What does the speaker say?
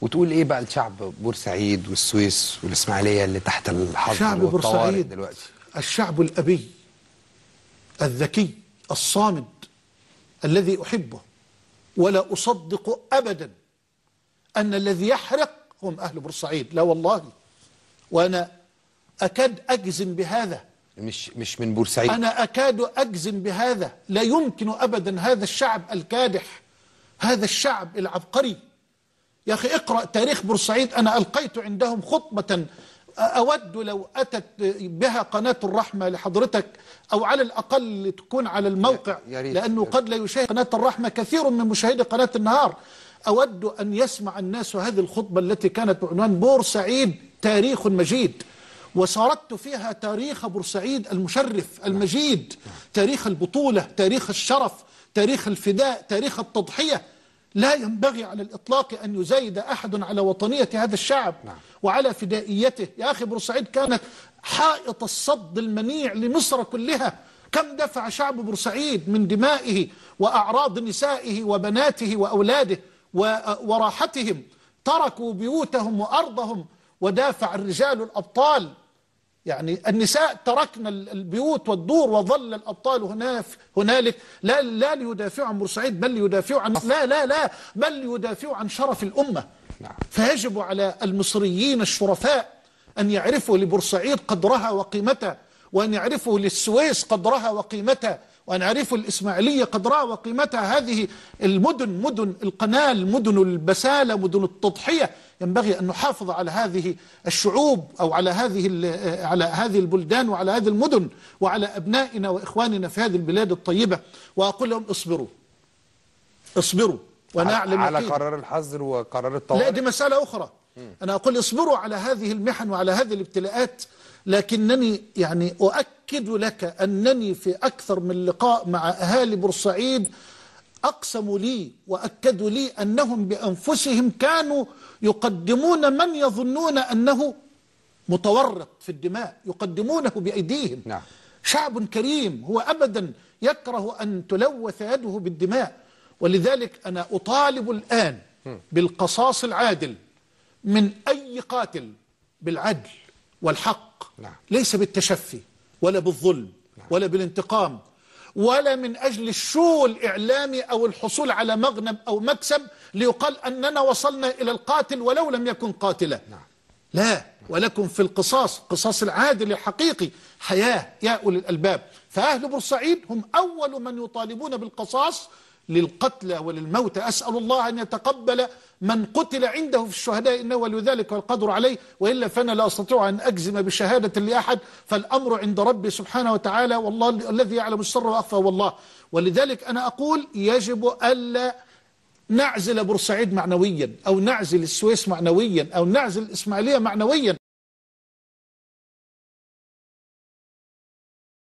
وتقول ايه بقى لشعب بورسعيد والسويس والاسماعيليه اللي تحت الحظر شعب والطوارئ بورسعيد دلوقتي؟ الشعب الأبي الذكي الصامد الذي أحبه، ولا أصدق أبدا أن الذي يحرق هم أهل بورسعيد، لا والله، وأنا أكاد أجزم بهذا. مش من بورسعيد. أنا أكاد أجزم بهذا. لا يمكن أبدا هذا الشعب الكادح، هذا الشعب العبقري. يا أخي اقرأ تاريخ بورسعيد. أنا ألقيت عندهم خطبة أود لو أتت بها قناة الرحمة لحضرتك، أو على الأقل تكون على الموقع، لأنه قد لا يشاهد قناة الرحمة كثير من مشاهدي قناة النهار. أود أن يسمع الناس هذه الخطبة التي كانت بعنوان بورسعيد تاريخ مجيد، وسردت فيها تاريخ بورسعيد المشرف المجيد، تاريخ البطولة، تاريخ الشرف، تاريخ الفداء، تاريخ التضحية. لا ينبغي على الإطلاق أن يزايد أحد على وطنية هذا الشعب وعلى فدائيته. يا أخي بورسعيد كانت حائط الصد المنيع لمصر كلها. كم دفع شعب بورسعيد من دمائه وأعراض نسائه وبناته وأولاده وراحتهم. تركوا بيوتهم وأرضهم ودافع الرجال الأبطال، يعني النساء تركنا البيوت والدور وظل الأبطال هنالك لا ليدافعوا عن بورسعيد، بل ليدافعوا عن بل ليدافعوا عن شرف الأمة. فيجب على المصريين الشرفاء أن يعرفوا لبورسعيد قدرها وقيمتها، وأن يعرفوا للسويس قدرها وقيمتها، وأن يعرفوا الإسماعيلية قدرها وقيمتها. هذه المدن، مدن القناة، مدن البسالة، مدن التضحية. ينبغي أن نحافظ على هذه الشعوب، أو على هذه البلدان، وعلى هذه المدن، وعلى أبنائنا وإخواننا في هذه البلاد الطيبة. وأقول لهم اصبروا اصبروا، وأنا أعلم على قرار الحظر وقرار الطوارئ. لا، دي مسألة أخرى. أنا أقول اصبروا على هذه المحن وعلى هذه الابتلاءات، لكنني يعني أؤكد لك أنني في أكثر من لقاء مع أهالي بورسعيد أقسموا لي وأكدوا لي أنهم بأنفسهم كانوا يقدمون من يظنون أنه متورط في الدماء، يقدمونه بأيديهم. شعب كريم هو أبدا يكره أن تلوث يده بالدماء. ولذلك أنا أطالب الآن بالقصاص العادل من أي قاتل، بالعدل والحق، ليس بالتشفي ولا بالظلم ولا بالانتقام، ولا من أجل الشو الإعلامي أو الحصول على مغنم أو مكسب ليقال أننا وصلنا إلى القاتل ولو لم يكن قاتلا. لا، ولكم في القصاص، قصاص العادل الحقيقي، حياة يا أولي الألباب. فأهل بورسعيد هم أول من يطالبون بالقصاص للقتلى وللموت. أسأل الله أن يتقبل من قتل عنده في الشهداء، إنه ولي ذلك والقدر عليه، وإلا فأنا لا أستطيع أن أجزم بشهادة لأحد، فالأمر عند ربي سبحانه وتعالى، والله الذي يعلم السر وأخفى والله. ولذلك أنا أقول يجب ألا نعزل بورسعيد معنويا، أو نعزل السويس معنويا، أو نعزل الإسماعيلية معنويا.